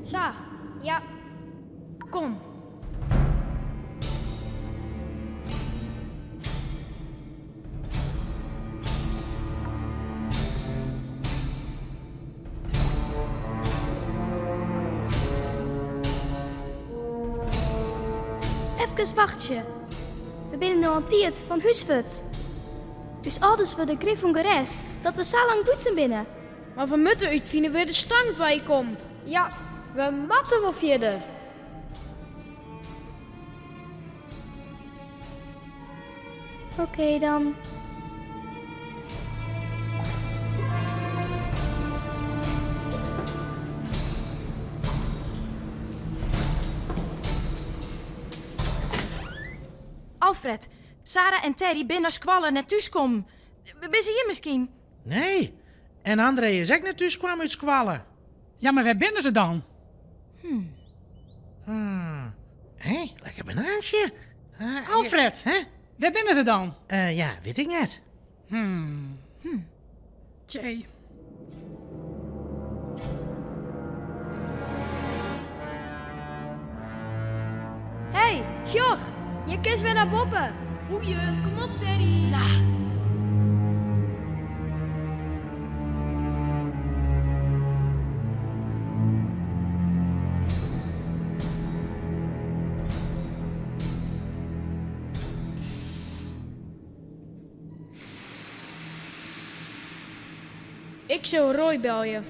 Sa, ja. Kom. Efkes wachtsje. We binne no al in tiid fan hús fuort. Us âlders wurde grif ûngerêst dat we sa lang bûten binne. Mar we moatte útfine wêr't de stank wei komt. Ja, we moatte wol fierder. Oké dan. Alfred, Sarah en Terry binne nei skoalle net thúskommen. Binne se hjir miskien? Nee, en André is ek net thúskaam út skoalle. Ja, mar wêr binne se dan? Hmm. Hé, lekker banaantsje. Alfred, Hè? wêr binne se dan? Ja, wit ik net. Hmm. Tjee. Hey, sjoch, je kinst wer nei boppe. Goeie, kom op Terry. Ik sil Roy belje.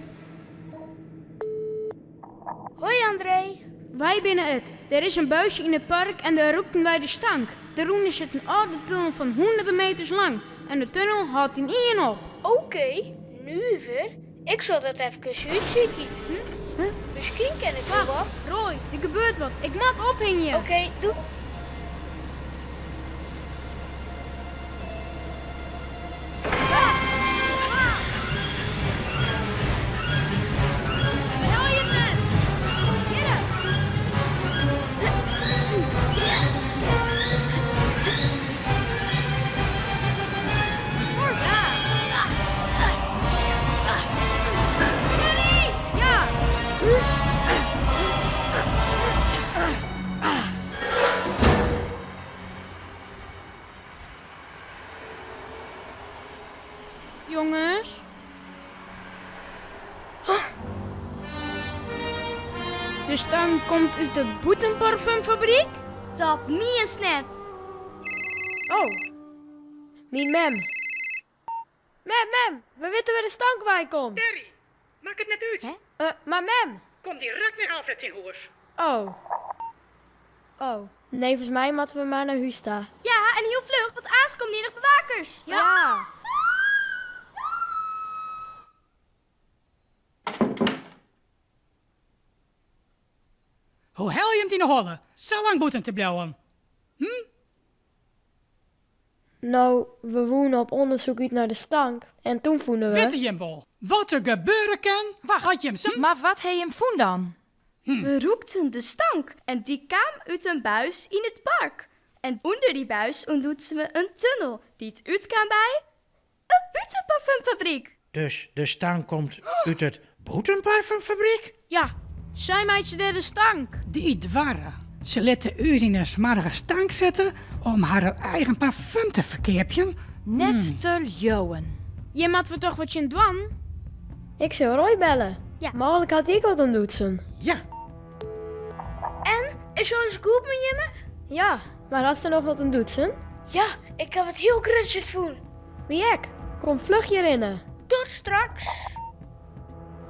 Hoi André. Wy binne it. Der is in buisje yn it park en dêr rûkten wy de stank. Derûnder sit in âlde tunnel fan hûnderten meters lang en de tunnel hâldt ynienen op. Oké, nuver. Ik sil dat efkes útsykje. Hm? Miskien ken ik wol wat. Roy, der gebeurt wat. Ik moat ophingje. Oké, doei. We helje it net. Hjirre. Terry! Ja! Jonges? De stank komt út de bûtenparfumfabryk? Dat mienst net! Oh, myn mem. Mem, mem, we witte wêr de stank wei komt. Terry, makket net út. Eh, mar mem. Kom direkt nei Alfred syn hûs. Oh. Oh. Neffens my moatte we mar nei hús ta. Ja, en hiel fluch, want aanst komme hjir noch bewakers. Ja. Hoe helje jim it yn 'e holle sa lang bûten te bliuwen? Hm? No, we woene op ûndersyk út nei de stank en toen fûnen we. Witte jim wol wat der gebeure kin as jim sa. Mar wat ha jim fûn dan? We rûkten de stank en dy kaam út in buis yn it park. En ûnder dy buis ûntdutsen we in tunnel dy't útkaam by in bûtenparfumfabryk. Dus de stank komt út it bûtenparfumfabryk? Ja, sy meitsje dêr de stank. Dy dwarre. Se litte ús yn 'e smoarge stank sitte om harren eigen parfum te ferkeapjen. Net te leauwen. Hjir moatte we toch wat tsjin dwaan? Ik sil Roy belle. Ja. Mooglik hat hy ek wat ûntdutsen. Ja. En, is alles goed mei jimme? Ja, mar hast der noch wat ûntdutsen? Ja, ik haw wat hiel gruts útfûn. Wy ek. Kom fluch hjirhinne. Tot straks.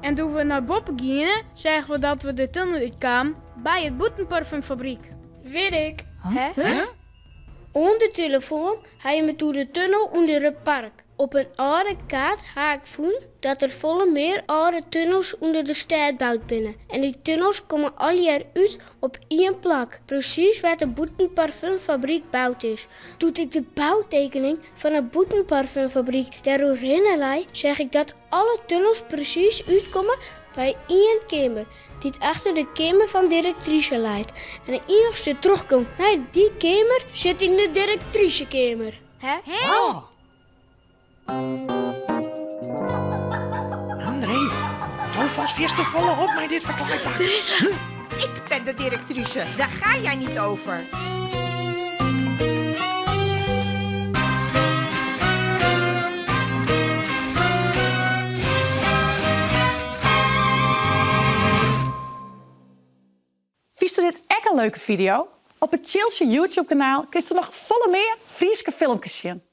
En doe't we nei boppe giene, seagen we dat we de tunnel útkamen by it bûtenparfumfabryk. Wit ik. Hè? Oan de telefoan ha jim it oer de tunnel ûnder it park. Op in âlde kaart ha ik fûn dat der folle mear âlde tunnels ûnder de stêd boud binne. En dy tunnels komme allegear út op ien plak, presys wêr't de bûtenparfumfabryk boud is. Doe't ik de boutekening fan it bûtenparfumfabryk dêroerhinne lei, seach ik dat alle tunnels presys útkomme by ien keamer, dy't achter de keamer fan direktrise leit. En de iennichste trochgong nei dy keamer sit yn de direktrisekeamer. Hè? Oh. André, do fast. fierste folle op mei dit ferklaaipak. Der is er. Ik ben de directrice, daar ga jij niet over. Fynsto dit ek in leuke fideo? Op it Tsjiltsje YouTube-kanaal kinsto noch folle mear Fryske filmkes sjen.